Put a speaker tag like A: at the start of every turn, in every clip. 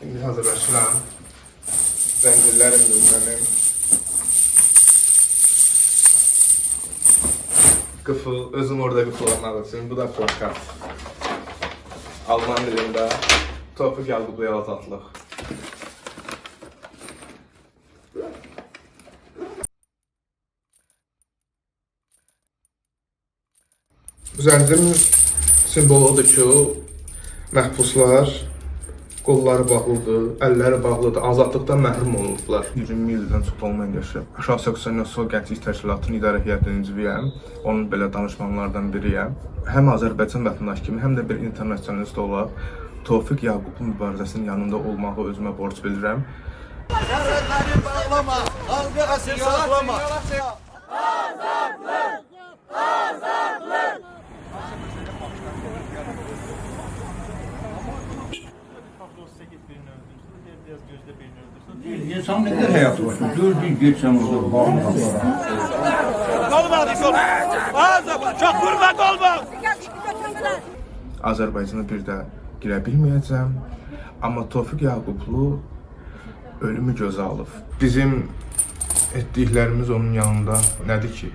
A: İndi hazırlaşıram. Zəncirlərimdir mənim. Qıfıl, özüm orada qıfıllamaq üçün. Bu da plakat. Alman dilində Tofiq Yaqubluya azadlıq. Zəncirin simvolu odur ki, məhbuslar qolları bağlıdır, əlləri bağlıdır, azadlıqdan məhrum olunublar. 20 ildən çox olmayan yaşayıram. Aşağı 80 Sol Gənclik Təşkilatının idarə heyətinin üzvüyəm. Onun belə danışmanlardan biriyəm. Həm Azərbaycan vətəndaşı kimi, həm də bir internasionalist olaraq Tofiq Yaqublu mübarizəsinin yanında olmağı özümə borc bilirəm.
B: Sərhədləri bağlama, halkı əsir saxlama.
C: İnsan ne kadar hayatı var? Dur bir geçsen orada bağlı.
B: Çok vurma gol var.
A: Azərbaycana bir də girə bilməyəcəm. Amma Tofiq Yaqublu ölümü gözə alıb. Bizim etdiklərimiz onun yanında nədir ki?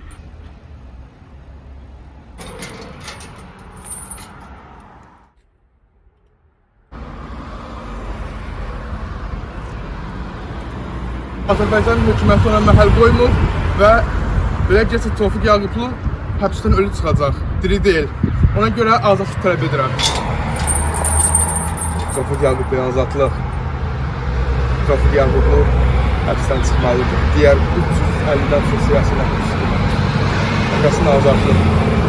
A: Azərbaycan hökuməti ona məhəl qoymur və belə getsə Tofiq Yaqublu həbsdən ölü çıxacaq, diri deyil. Ona görə azadlıq tələb edirəm. Tofiq Yaqubluya azadlıq. Tofiq Yaqublu həbsdən çıxmalıdır. Digər 350-dən çox siyasi məhbus kimi. Arkasına azadlıq.